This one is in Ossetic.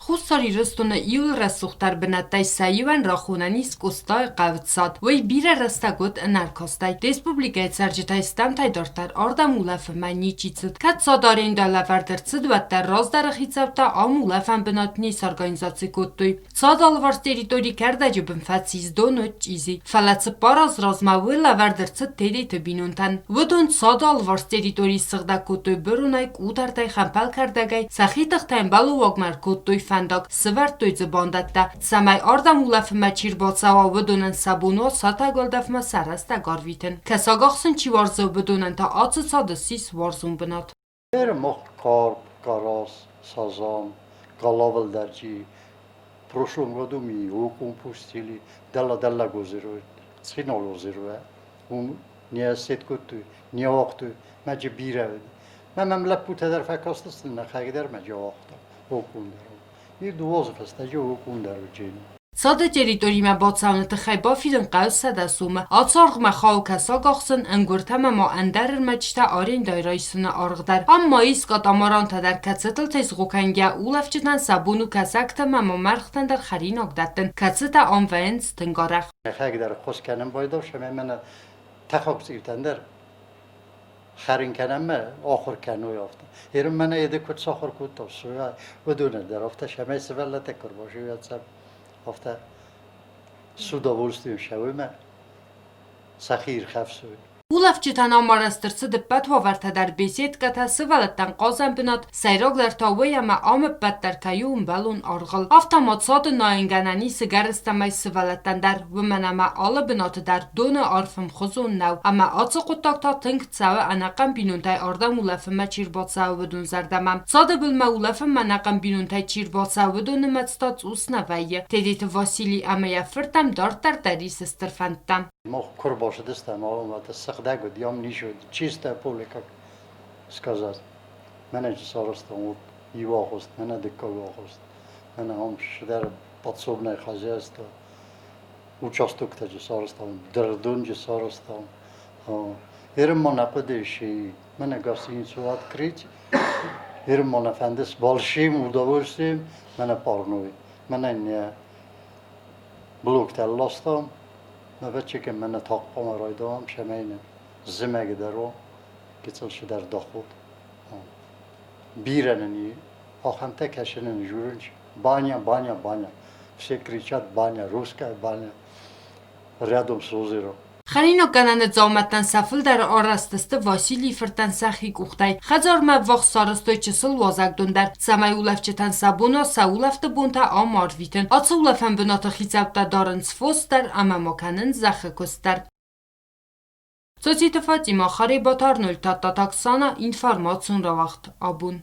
Хуссар Ирыстоны иуыл рӕсугъддӕр бынӕттӕй сӕ иуӕн рахонӕн ис Къостайы хъӕуы цад. Уый бирӕ рӕстӕг уыд ӕнӕркастӕй. Республикӕйы цӕрджытӕй стӕмтӕй дарддӕр ардӕм улӕфынмӕ ничи цыд. Кӕд цад арендӕ лӕвӕрд ӕрцыд, уӕддӕр раздӕры хицӕуттӕ ам улӕфӕн бынат не сорганизаци кодтой. Цад алыварс территори кӕрдӕджы бын фӕцис, дон уыд чъизи. Фӕлӕ 4 аз размӕ уый лӕвӕрд ӕрцыд Тедеты бинонтӕн. Уыдон цады алыварс территори ссыгъдӕг кодтой быронӕй, къутӕртӕй, хӕмпӕлкӕрдӕгӕй, сӕхи тыхтӕй ӕмбӕлуагмӕ ӕркодтой фӕндаг, сывӕрдтой дзы бандӕттӕ, цӕмӕй ардӕм улӕфынмӕ чи рбацӕуа, уыдонӕн сӕ бон уа сатӕг уӕлдӕфмӕ сӕ рӕстӕг арвитын. Кӕсагахсын чи уарзы, уыдонӕн та ацы цады ссис уарзон бынат. Мох карп, карас, сазан, галавылдӕрджи. В прошлом году мы окунь пустили, Дала-Даллаг озеро, Цхинвал озеро. Уым не сет кодтой, не уагътой, мӕ бирӕ уыд. Мӕ мӕм лӕппутӕ дӕр фӕкастысты, нӕхӕг дӕр мӕ ауагъта, окунь дӕр. И дыууӕ фӕстӕджы окунь дӕр уыд. Цады территоримӕ бацӕуыны тыххӕй бафидын хъӕуы 100 сомы. Ацы аргъмӕ хауы кӕсагахсын, ӕнгуыртӕ ӕмӕ ма ӕндӕр ӕрмӕджытӕ арендӕйы райсыны аргъ дӕр. Ам ма ис катамарантӕ дӕр, кӕцытыл тезгъо кӕнгӕ улӕфджытӕн сӕ бон у кӕсӕгтӕ ӕмӕ ма мӕргътӕн дӕр хӕринаг дӕттын, кӕцытӕ ам вӕййынц тынг арӕх. Мӕхӕг дӕр хос кӕнын байдав, ӕмӕ мӕнӕ тӕхаг цъиутӕн дӕр хӕрын кӕнӕм мӕ ахуыр кӕной афтӕ. Ерын мӕнӕ еды куыд сахуыр кодта, уыдоны дӕр афтӕ сӕмӕй сывӕллӕттӕ куы ӕрбазыййат сӕм, афтӕ с удовольствием сӕуымӕ сӕхи ирхӕфсой. Улӕфджытӕн ам арӕзт ӕрцыд ӕппӕт уавӕртӕ дӕр беседкӕтӕ, сывӕллӕттӕн хъазӕн бынат, сӕйрагдӕр та уый, ӕмӕ ам ӕппӕт дӕр кӕй у ӕмбӕлон аргъыл. Афтӕ ма цады найынгӕнӕн ис ӕгӕрыстӕмӕй сывӕллӕттӕн дӕр, уымӕн ӕмӕ алы бынаты дӕр доны арф ӕмхуызон нӕу, ӕмӕ ацы хъуыддаг та тынг цӕуы ӕнӕхъӕн бинонтӕй ардӕм улӕфынмӕ чи рбацӕуы, уыдон зӕрдӕмӕ. Цады былмӕ улӕфынмӕ ӕнӕхъӕн бинонтӕй чи рбацӕуы, уыдон нымӕц та цъус нӕ вӕййы. Тедеты Васили ӕмӕ йӕ фырттӕм дарддӕр дӕр ис стыр фӕндтӕ. Мах куы рбацыдыстӕм, ӕмӕ сыгъдӕг уыд, ям низ уыд, чистое поле, как сказать. Мӕнӕ сарӕзтам вот иу агъуыст, мӕнӕ дыккаг агъуыст, мӕнӕ ам цыдӕр подсобное хозяйство, участоктӕ сарӕзтам, дырдонджы сарӕзтам. Ерын ма нӕ хъуыды ис, мӕнӕ гостиницу открыть, ерын ма нӕ фӕнды с большим удовольствием, мӕнӕ парной, мӕнӕ не блоктӕ ластам, Ӕвӕццӕгӕн мӕнӕ тагъд хъуамӕ райдайӕм, цӕмӕй нын зымӕг дӕр уа, гыццыл цыдӕр доход. Бирӕ нын и, ахӕмтӕ кӕсы нын журынч, баня, баня, баня. Все кричат баня, русская баня, рядом с озером. Хӕринаггӕнӕны дзаумӕттӕн сӕ фылдӕр арӕзт сты Василийы фыртӕн сӕхи къухтӕй. Хӕдзармӕ ӕввахс сарӕзтой чысыл уазӕгдон дӕр, цӕмӕй улӕфджытӕн сӕ бон уа сӕ улӕфты бонтӕ ам арвитын. Ацы улӕфӕн бынаты хицӕуттӕ дарынц фос дӕр ӕмӕ ма кӕнынц зӕххы куыст дӕр. Цоциты Фатимӕ, Харебаты Арнольд, Тадтаты Оксана, информацион рауагъд абон.